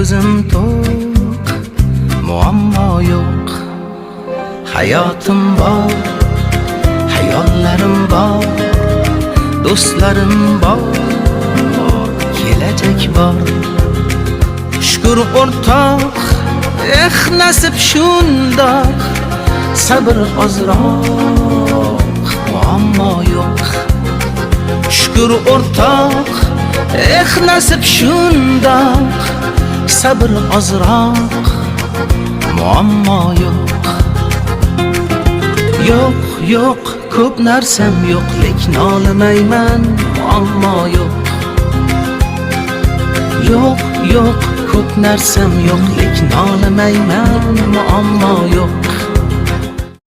Ko'zim to'q, muammo yo'q. Hayotim bor, hayollarim bor, do'stlarim bor, kelajak bor. Shukur, o'rtoq, eh, nasib shundoq. Sabr ozroq, muammo yo'q. Shukur, o'rtoq, eh, nasib shundoq. Sabr ozroq, muammo yo'q. Yo'q, yo'q, ko'p narsam yo'q, lekin nolimayman, muammo yo'q. Yo'q, yo'q, ko'p narsam yo'q, lekin nolimayman, muammo yo'q.